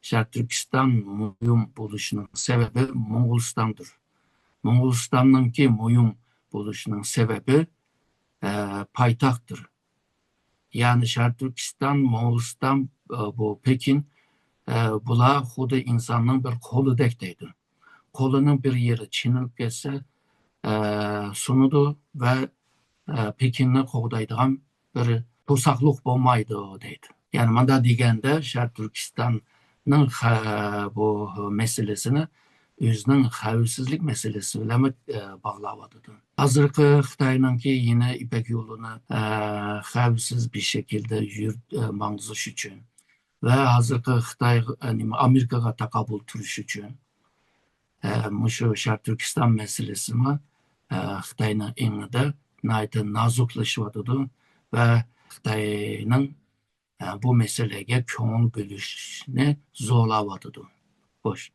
شەرقىي تۈركىستان مۇھىم بولۇشىنىڭ سەۋەبى موڭغۇلىستاندۇر. موڭغۇلىستاننىڭكى مۇھىم بولۇشىنىڭ سەۋەبى، ئە، پايتەختتۇر. يەنى شەرقىي تۈركىستان، موڭغۇلىستان، ئە، بۇ پېكىن، ئە، بۇلار خۇددى ئىنساننىڭ بىر قولىدەك دەيدۇ. قولىنىڭ بىر يېرى چېنىلىپ كەتسە، ئە، سۇنىدۇ ۋە، ئە، پېكىننى قوغدايدىغان بىر توساقلىق بولمايدۇ دەيدۇ. يەنى مۇنداق دېگەندە، شەرقىي تۈركىستاننىڭ خە-، بۇ مەسىلىسىنى ئۆزىنىڭ خەۋپسىزلىك مەسىلىسى بىلەن، ئە، باغلاۋاتىدۇ. ھازىرقى خىتاينىڭكى يەنە يىپەك يولىنى، ئە، خەۋپسىز بىر شەكىلدە يۈرۈت-، ئە، ماڭغۇزۇش ئۈچۈن ۋە ھازىرقى خىتاي، ئە، نېمە، ئامېرىكىغا تاقابىل تۇرۇش ئۈچۈن، ئە، مۇشۇ شەرقىي تۈركىستان مەسىلىسىمۇ، ئە، خىتاينىڭ ئېڭىدا ناھايىتى نازۇكلىشىۋاتىدۇ ۋە خىتاينىڭ، ئە، بۇ مەسىلىگە كۆڭۈل بۆلۈشنى زورلاۋاتىدۇ. خوش.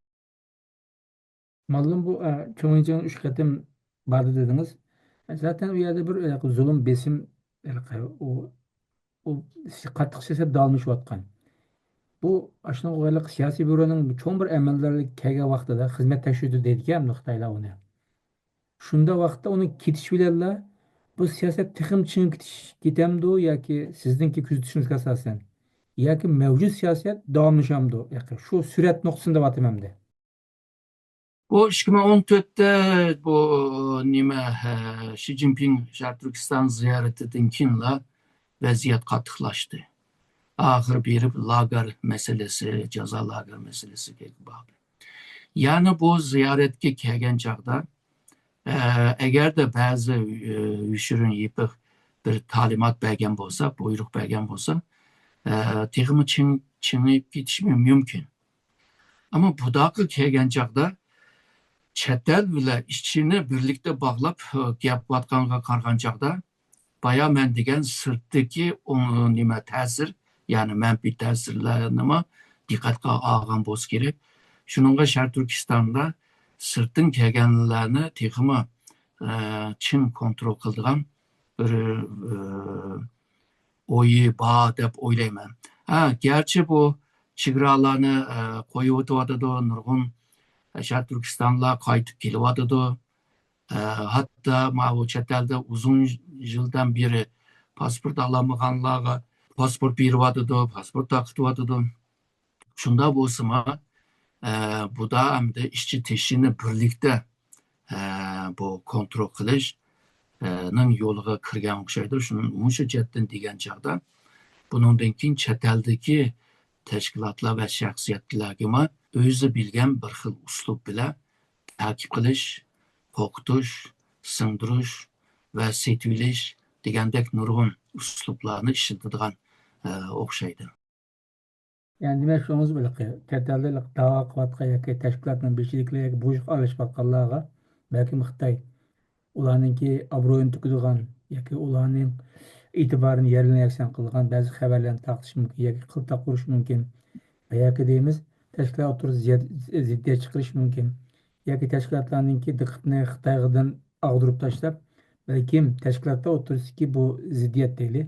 ماللىم بۇ، ئە، چوڭيىڭچىڭ ئۈچ قېتىم باردى دېدىڭىز. زاتەن ئۇ يەردە بىر، ئە، زۇلۇم، بېسىم، ئۇ، ئۇ قاتتىق سىياسەت داۋاملىشىۋاتقان. بۇ ئاشۇنىڭغا ئوخشاش سىياسىي بيۇرونىڭ چوڭ بىر ئەمەلدارلىقى كەلگەن ۋاقتىدا خىزمەت تەكشۈردى دەيدىكەن ئەمدى خىتايلار ئۇنى. شۇنداق ۋاقىتتا ئۇنىڭ كېتىشى بىلەنلا بۇ سىياسەت تېخىمۇ چىڭىپ كېتىش، كېتەمدۇ ياكى سىزنىڭكى كۆزىتىشىڭىزگە ئاساسەن، ياكى مەۋجۇت سىياسەت داۋاملىشامدۇ؟ ياقى شۇ سۈرئەت نۇقتىسىنى دەۋاتىمەن ئەمدى. بۇ ئىككى مىڭ ئون تۆتتە بۇ نېمە، ھە، شى جىنپىڭ شەرقىي تۈركىستان زىيارىتىدىن كېيىنلا ۋەزىيەت قاتتىقلاشتى. ئاخىر بېرىپ لاگېر مەسىلىسى، جازا لاگېر مەسىلىسىگە باردى. يەنى بۇ زىيارەتكە كەلگەن چاغدا، ئە، ئەگەردە بەزى، ئە، يوشۇرۇن يېپىق بىر تالىمات بەرگەن بولسا، بۇيرۇق بەرگەن بولسا، ئە، تېخىمۇ چىڭ-، چىڭىيىپ كېتىشى مۇمكىن. ئەمما بۇداققا كەلگەن چاغدا چەت ئەل بىلەن ئىچىنى بىرلىكتە باغلاپ، ئە، گەپ قىلىۋاتقانغا قارىغان چاغدا، بايا مەن دېگەن سىرتتىكى ئۇ نېمە تەسىر، يەنى مەنپىي تەسىرلەرنىمۇ دىققەتكە ئالغان بولسا كېرەك. شۇنىڭغا شەرقىي تۈركىستاندا سىرتتىن كەلگەنلەرنى تېخىمۇ، ئە، چىڭ كونترول قىلىدىغان بىر، ئە، ئويى بار دەپ ئويلايمەن. ھە، گەرچە بۇ چېگرالارنى، ئە، قويۇۋېتىۋاتىدۇ، نۇرغۇن شەرقىي تۈركىستانلار قايتىپ كېلىۋاتىدۇ. ئە، ھەتتا ماۋۇ چەت ئەلدە ئۇزۇن يىلدىن بېرى پاسپورت ئالالمىغانلارغا پاسپورت بېرىۋاتىدۇ، پاسپورت تارقىتىۋاتىدۇ. شۇنداق بولسىمۇ، ئە، بۇ دا ئەمدى ئىچى تېشىنى بىرلىكتە، ئە، بۇ كونترول قىلىش، ئە، نىڭ يولىغا كىرگەن ئوخشايدۇ. شۇنىڭ، مۇشۇ جەھەتتىن دېگەن چاغدا، بۇنىڭدىن كېيىن چەت ئەلدىكى تەشكىلاتلار ۋە شەخسىيەتلەرگىمۇ ئۆزى بىلگەن بىر خىل ئۇسلۇب بىلەن تەقىب قىلىش، قورقۇتۇش، سىڭدۈرۈش ۋە سېتىۋېلىش دېگەندەك نۇرغۇن ئۇسلۇبلارنى ئىشلىتىدىغان، ئە، ئوخشايدۇ. يەنى دېمەكچى بولغىنىمىز، چەت ئەلدە داۋا قىلىۋاتقان ياكى تەشكىلاتنىڭ بېشىدىكىلەر ياكى بوشلۇق ئالىشىۋاتقانلارغا بەلكىم خىتاي ئۇلارنىڭكى ئابرۇيىنى تۆكىدىغان ياكى ئۇلارنىڭ ئېتىبارىنى يەرلىنى يەكسان قىلىدىغان بەزى خەۋەرلەرنى تارقىتىشى مۇمكىن ياكى قىلتاق ئۇرۇشى مۇمكىن. ۋە ياكى دەيمىز، تەشكىلات ئوتتۇرىسىدا زىياد-، زىددىيەت چىقىرىشى مۇمكىن. ياكى تەشكىلاتلارنىڭكى دىققىتىنى خىتايغىدىن ئاغدۇرۇپ تاشلاپ، بەلكىم تەشكىلاتلار ئوتتۇرىسىدىكى بۇ زىددىيەت دەيلى،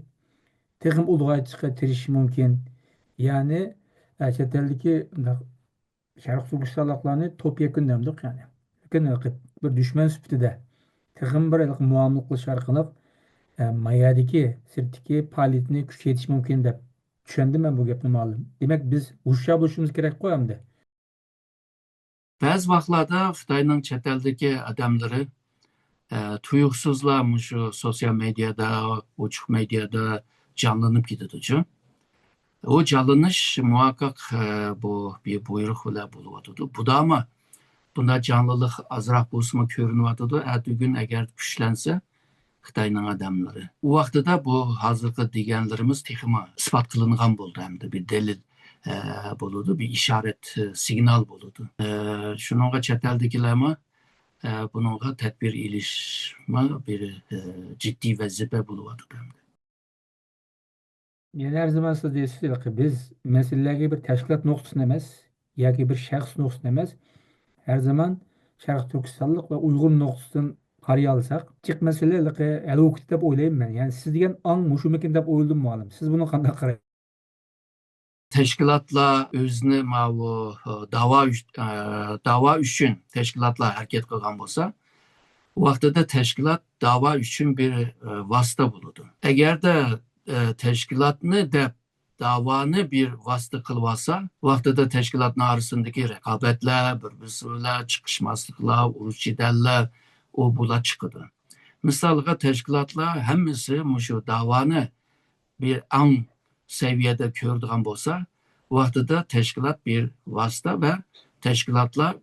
تېخىمۇ ئۇلغايتىشقا تىرىشىشى مۇمكىن. يەنى، ئە، چەت ئەلدىكى مۇنداق شەرقىي تۈركىستانلىقلارنى توپ يەكۈن دەمدۇق، يەنى. لېكىن ھېلىقى بىر دۈشمەن سۈپىتىدە تېخىمۇ بىر ھېلىقى مۇئامىلە قىلىش ئارقىلىق، ئە، مايەدىكى، سىرتتىكى پائالىيىتىنى كۈچەيتىش مۇمكىن دەپ چۈشەندىم مەن بۇ گەپنى، مۇئەللىم. دېمەك، بىز ھوشيار بولۇشىمىز كېرەكقۇ ئەمدى. بەزى ۋاقىتلاردا خىتاينىڭ چەت ئەلدىكى ئادەملىرى، ئە، تۇيۇقسىزلا مۇشۇ سوتسىيال مېدىيادا، ئوچۇق مېدىيادا جانلىنىپ كېتىدۇچۇ. ئۇ جانلىنىش مۇھەققەق، ئە، بۇ بىر بۇيرۇق بىلەن بولۇۋاتىدۇ. بۇدامۇ بۇنداق جانلىلىق ئازراق بولسىمۇ كۆرۈنۈۋاتىدۇ. ئەتىگۈن ئەگەر كۈچلەنسە، خىتاينىڭ ئادەملىرى. ئۇ ۋاقتىدا بۇ ھازىرقى دېگەنلىرىمىز تېخىمۇ ئىسپات قىلىنغان بولىدۇ ھەمدە بىر دەلىل، ئە، بولىدۇ، بىر ئىشارەت، ئە، سىگنال بولىدۇ. ئە، شۇنىڭغا چەت ئەلدىكىلەرمۇ، ئە، بۇنىڭغا تەدبىر ئېلىشمۇ بىر، ئە، جىددىي ۋەزىپە بولۇۋاتىدۇ ھەمدە. يەنە ھەر زامان سىز دەيسىز، بىز مەسىلىلەرگە بىر تەشكىلات نۇقتىسىدىن ئەمەس ياكى بىر شەخس نۇقتىسىدىن ئەمەس، ھەر زامان شەرقىي تۈركىستانلىق ۋە ئۇيغۇر نۇقتىسىدىن قارىيالىساق، جىق مەسىلە ھېلىقى ھەل بولۇپ كېتىپ دەپ ئويلايمەن مەن. يەنى سىز دېگەن ئاڭ مۇشۇمىكىن دەپ ئويلىدىم، مۇئەللىم. سىز بۇنىڭغا قانداق قارايسىز؟ تەشكىلاتلار ئۆزىنى ماۋۇ، ئە، داۋا ئۈچ-، ئە، داۋا ئۈچۈن تەشكىلاتلار ھەرىكەت قىلغان بولسا، ۋاقتىدا تەشكىلات داۋا ئۈچۈن بىر، ئە، ۋاسىتە بولىدۇ. ئەگەردە، ئە، تەشكىلاتنى دەپ داۋانى بىر ۋاسىتە قىلىۋالسا، ۋاقتىدا تەشكىلاتنىڭ ئارىسىندىكى رىقابەتلەر، بىر-بىرسى بىلەن چىقىشماسلىقلار، ئۇرۇش-جېدەللەر، ئۇ بۇلار چىقىدۇ. مىسالغا، تەشكىلاتلار ھەممىسى مۇشۇ داۋانى بىر ئاڭ سەۋىيەدە كۆرىدىغان بولسا، ۋاقتىدا تەشكىلات بىر ۋاسىتە ۋە تەشكىلاتلار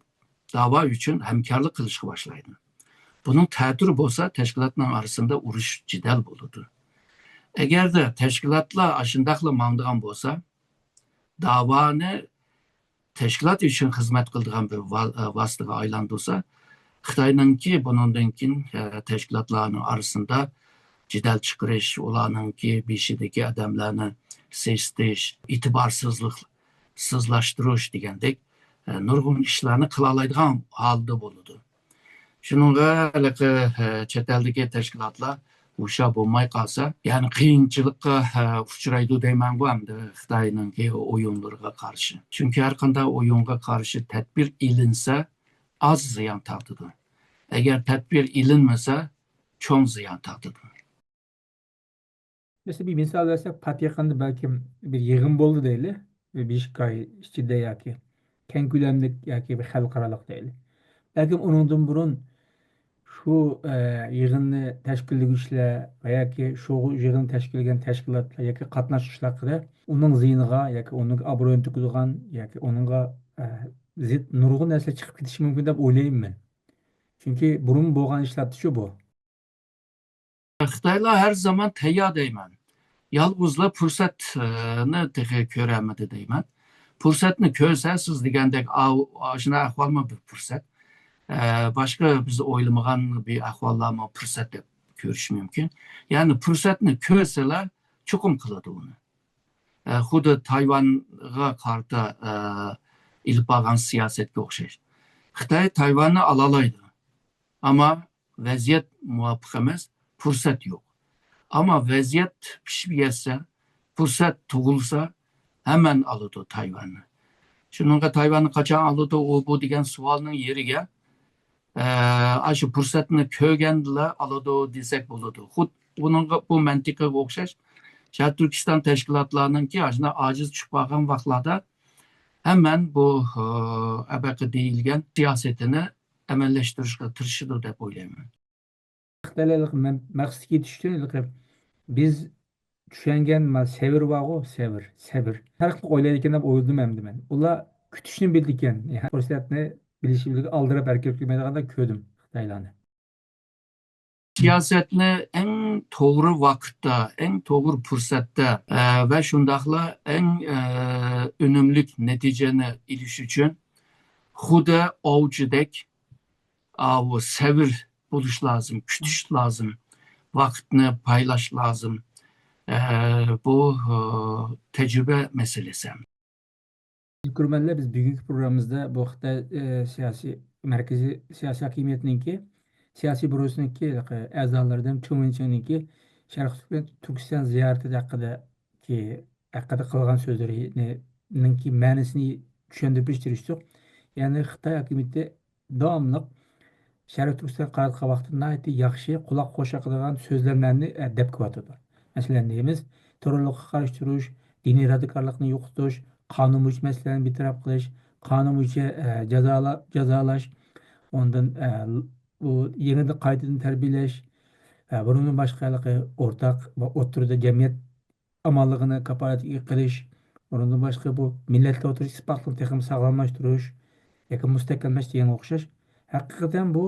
داۋا ئۈچۈن ھەمكارلىق قىلىشقا باشلايدۇ. بۇنىڭ تەتۈرى بولسا، تەشكىلاتنىڭ ئارىسىدا ئۇرۇش-جېدەل بولىدۇ. ئەگەردە تەشكىلاتلار ئاشۇنداقلا ماڭىدىغان بولسا، داۋانى تەشكىلات ئۈچۈن خىزمەت قىلىدىغان بىر ۋا-، ۋاسىتىگە ئايلاندۇرسا، خىتاينىڭكى بۇنىڭدىن كېيىن، ئە، تەشكىلاتلارنىڭ ئارىسىدا جېدەل چىقىرىش، ئۇلارنىڭكى بېشىدىكى ئادەملەرنى سېسىتىش، ئېتىبارسىزلىق، سىزلاشتۇرۇش دېگەندەك، ئە، نۇرغۇن ئىشلارنى قىلالايدىغان ھالدا بولىدۇ. شۇنىڭغا ھېلىقى، ئە، چەت ئەلدىكى تەشكىلاتلار ھوشيار بولماي قالسا، يەنى قىيىنچىلىققا، ئە، ئۇچرايدۇ دەيمەنغۇ ئەمدى خىتاينىڭكى ئويۇنلىرىغا قارشى. چۈنكى ھەر قانداق ئويۇنغا قارشى تەدبىر ئېلىنسا، ئاز زىيان تارتىدۇ. ئەگەر تەدبىر ئېلىنمىسا، چوڭ زىيان تارتىدۇ. مەسىلەن، بىر مىسال بەرسەك، پات يېقىندا بەلكىم بىر يىغىن بولدى دەيلى، بىر بېشىكاي ئىچىدە ياكى كەڭ كۆلەملىك ياكى بىر خەلقئارالىق دەيلى. بەلكىم ئۇنىڭدىن بۇرۇن شۇ، ئە، يىغىننى تەشكىللىگۈچىلەر ۋە ياكى شۇ يىغىننى تەشكىللىگەن تەشكىلاتلار ياكى قاتناشقۇچىلار ھەققىدە ئۇنىڭ زىيىنىغا ياكى ئۇنىڭ ئابرۇيىنى تۆكىدىغان ياكى ئۇنىڭغا، ئە، زىت نۇرغۇن نەرسە چىقىپ كېتىشى مۇمكىن دەپ ئويلايمەن مەن. چۈنكى بۇرۇن بولغان ئىشلاتتىچۇ بۇ. خىتايلار ھەر زامان تەييار دەيمەن. يالغۇزلا پۇرسەتنى تېخى كۆرەلمىدى دەيمەن. پۇرسەتنى كۆرسە، سىز دېگەندەك، ئاۋ-، ئاشۇنداق ئەھۋالمۇ بىر پۇرسەت. ئە، باشقا بىز ئويلىمىغان بىر ئەھۋاللارمۇ پۇرسەت دەپ كۆرۈش مۇمكىن. يەنى پۇرسەتنى كۆرسىلا، چوقۇم قىلىدۇ ئۇنى. ئە، خۇددى تايۋانغا قارىتا، ئە، ئېلىپ بارغان سىياسەتكە ئوخشاش. خىتاي تايۋاننى ئالالايدۇ. ئەمما ۋەزىيەت مۇۋاپىق ئەمەس، پۇرسەت يوق. ئەمما ۋەزىيەت پىشىپ يەتسە، پۇرسەت تۇغۇلسا، ھەممەن ئالىدۇ تايۋاننى. شۇنىڭغا تايۋاننى قاچان ئالىدۇ ئۇ بۇ دېگەن سوئالنىڭ يېرىگە، ئە، ئاشۇ پۇرسەتنى كۆرگەندىلا ئالىدۇ دېسەك بولىدۇ. خۇد بۇنىڭغا، بۇ مەنتىقىگە ئوخشاش، شەرقىي تۈركىستان تەشكىلاتلارنىڭكى ئاشۇنداق ئاجىز چۈشۈپ قالغان ۋاقىتلاردا، ھەممەن بۇ، ئە، ئەبەقە دېيىلگەن سىياسىتىنى ئەمەلىيلەشتۈرۈشكە تىرىشىدۇ دەپ ئويلايمەن. خىتايلار ھېلىقى مەن-، مەقسەتكە يېتىش ئۈچۈن ھېلىقى بىز چۈشەنگەن ما-، سەۋر بارغۇ، سەۋر، سەۋر. پەرقلىق ئويلايدىكەن دەپ ئويلىدىم ئەمدى مەن. ئۇلار كۈتۈشنى بىلىدىكەن. يا، پۇرسەتنى بىلىشى بىلىگە ئالدىراپ ھەرىكەت قىلمايدىغاندەك كۆردۈم خىتايلارنى. سىياسەتنى ئەڭ توغرا ۋاقىتتا، ئەڭ توغرا پۇرسەتتە، ئە، ۋە شۇنداقلا ئەڭ، ئە، ئۈنۈملۈك نەتىجىنى ئېلىش ئۈچۈن خۇددى ئاۋچىدەك، ئاۋۇ سەۋر بولۇش لازىم، كۈتۈش لازىم، ۋاقىتنى پايلاش لازىم. ئە، بۇ، ئە، تەجرىبە مەسىلىسى. كۆرۈرمەنلەر، بىز بۈگۈنكى پروگراممىمىزدا بۇ خىتاي، ئە، سىياسىي، مەركىزىي سىياسىي ھاكىمىيەتنىڭكى سىياسىي بيۇروسىنىڭكى ئەزالىرىدىن چېڭ ۋېنچىڭنىڭكى شەرقىي تۈركىستان زىيارىتى ھەققىدىكى، ھەققىدە قىلغان سۆزلىرىنىڭكى مەنىسىنى چۈشەندۈرۈپ بېرىشكە تىرىشتۇق. يەنى خىتاي ھاكىمىيىتى داۋاملىق شەرقىي تۈركىستانغا قاراتقان ۋاقىتتا ناھايىتى ياخشى، قۇلاق خۇش چاقىدىغان سۆزلەملەرنى، ئە، دەپ كېلىۋاتىدۇ. مەسىلەن، دەيمىز، تېررورلۇققا قارشى تۇرۇش، دىنىي رادىكاللىقنى يوقىتىش، قانۇن بويىچە مەسىلىلەرنى بىر تەرەپ قىلىش، قانۇن بويىچە، ئە، جازالا-، جازالاش، ئاندىن، ئە، بۇ يېڭىدىن قايتىدىن تەربىيەلەش، ئە، بۇنىڭدىن باشقا ھېلىقى ئورتاق ۋە ئوتتۇرىدا جەمئىيەت ئامانلىقىنى كاپالەتكە قىلىش، ئۇنىڭدىن باشقا بۇ مىللەتلەر ئوتتۇرىسىدىكى ئىتتىپاقلىقنى تېخىمۇ ساغلاملاشتۇرۇش ياكى مۇستەھكەملەش دېگەنگە ئوخشاش. ھەقىقەتەن بۇ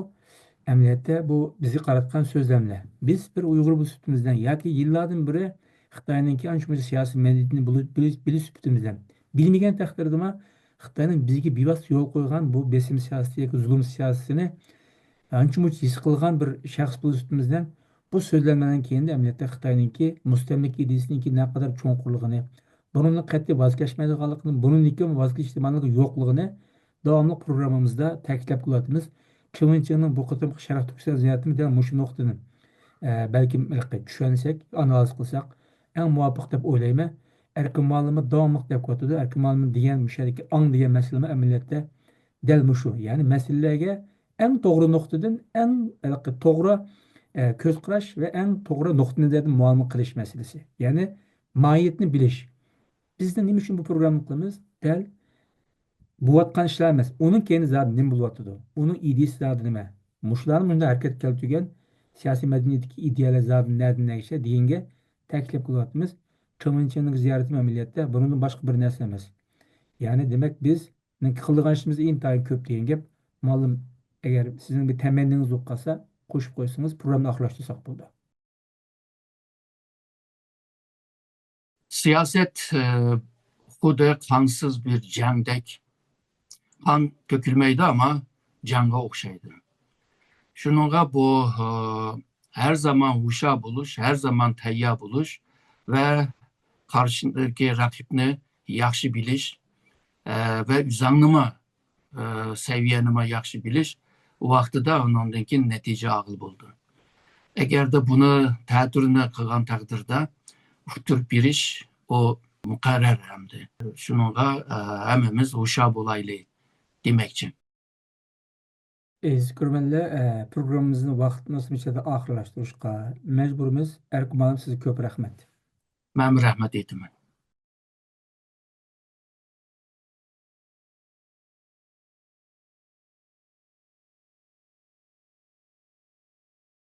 ئەمەلىيەتتە بۇ بىزگە قاراتقان سۆزلەملەر. بىز بىر ئۇيغۇر بولۇش سۈپىتىمىزدىن ياكى يىللاردىن بېرى خىتاينىڭكى ئانچە مۇنچە سىياسىي مەدەنىيىتىنى بىلىپ، بىلىش، بىلىش سۈپىتىمىزدىن، بىلمىگەن تەقدىردىمۇ خىتاينىڭ بىزگە بىۋاسىتە يول قويغان بۇ بېسىم سىياسىتى ياكى زۇلۇم سىياسىتىنى ئانچە مۇنچە ھېس قىلغان بىر شەخس بولۇش سۈپىتىمىزدىن بۇ سۆزلەرنىڭ كەينىدە ئەمەلىيەتتە خىتاينىڭكى مۇستەملىكە ئىدىيىسىنىڭكى نەقەدەر چوڭقۇرلۇقىنى، بۇنىڭدىن قەتئىي ۋاز كەچمەيدىغانلىقىنى، بۇنىڭدىن كېيىن ۋاز كېچىش ئېھتىماللىقى يوقلۇقىنى داۋاملىق پروگراممىمىزدا تەكىتلەپ كېلىۋاتىمىز. چېڭ ۋېنچىڭنىڭ بۇ قېتىمقى شەرقىي تۈركىستان زىيارىتىمۇ دەل مۇشۇ نۇقتىدىن، ئە، بەلكىم چۈشەنسەك، ئانالىز قىلساق، ئەڭ مۇۋاپىق دەپ ئويلايمەن. ئەركىن مۇئەللىممۇ داۋاملىق دەپ كېلىۋاتىدۇ. ئەركىن مۇئەللىممۇ دېگەن مۇشۇ يەردىكى ئاڭ دېگەن مەسىلىمۇ ئەمەلىيەتتە دەل مۇشۇ. يەنى مەسىلىلەرگە ئەڭ توغرا نۇقتىدىن، ئەڭ ھېلىقى توغرا، ئە، كۆز قاراش ۋە ئەڭ توغرا نۇقتىئىنەزەردىن مۇئامىلە قىلىش مەسىلىسى. يەنى ماھىيەتنى بىلىش. بىز نېمە ئۈچۈن بۇ پروگراممىنى قىلىمىز؟ دەل بولۇۋاتقان ئىشلار ئەمەس. ئۇنىڭ كەينى زادى نېمە بولۇۋاتىدۇ؟ ئۇنىڭ ئىدىيىسى زادى نېمە؟ مۇشۇلارنى مۇشۇنداق ھەرىكەتكە كەلتۈرگەن سىياسىي مەدەنىيەتتىكى ئىدىيەلەر زادى نەدىن نەگىچە دېگەنگە تەكىتلەپ قېلىۋاتىمىز. چېڭ ۋېنچىڭنىڭ زىيارىتى ئەمەلىيەتتە بۇنىڭدىن باشقا بىر نەرسە ئەمەس. يەنى دېمەك بىز نىڭ قىلىدىغان ئىشىمىز ئىنتايىن كۆپ دېگەن گەپ. مۇئەللىم، ئەگەر سىزنىڭ بىر تەمەننىڭىز بولۇپ قالسا، قوشۇپ قويسىڭىز، پروگراممىنى ئاخىرلاشتۇرساق بولىدۇ. سىياسەت، ئە، خۇددى قانسىز بىر جەڭدەك. قان تۆكۈلمەيدۇ، ئەمما جەڭگە ئوخشايدۇ. شۇنىڭغا بۇ، ئە، ھەر زامان ھوشيار بولۇش، ھەر زامان تەييار بولۇش ۋە قارشىدىكى رەقىبنى ياخشى بىلىش، ئە، ۋە ئۆزۈڭنىمۇ، ئە، سەۋىيەنىمۇ ياخشى بىلىش ۋاقتىدا ئۇنىڭدىن كېيىن نەتىجە ئالغىلى بولىدۇ. ئەگەردە بۇنى تەتۈرىنى قىلغان تەقدىردە ئۇتتۇرۇپ بېرىش ئۇ مۇقەررەر ئەمدى. شۇنىڭغا، ئە، ھەممىمىز ھوشيار بولايلى دېمەكچى. ئەزىز كۆرۈرمەنلەر، ئە، پروگراممىمىزنى ۋاقىتنىڭ ئىچىدە ئاخىرلاشتۇرۇشقا مەجبۇرمىز. ئەركىن مۇئەللىم، سىزگە كۆپ رەھمەت. مەنمۇ رەھمەت ئېيتىمەن.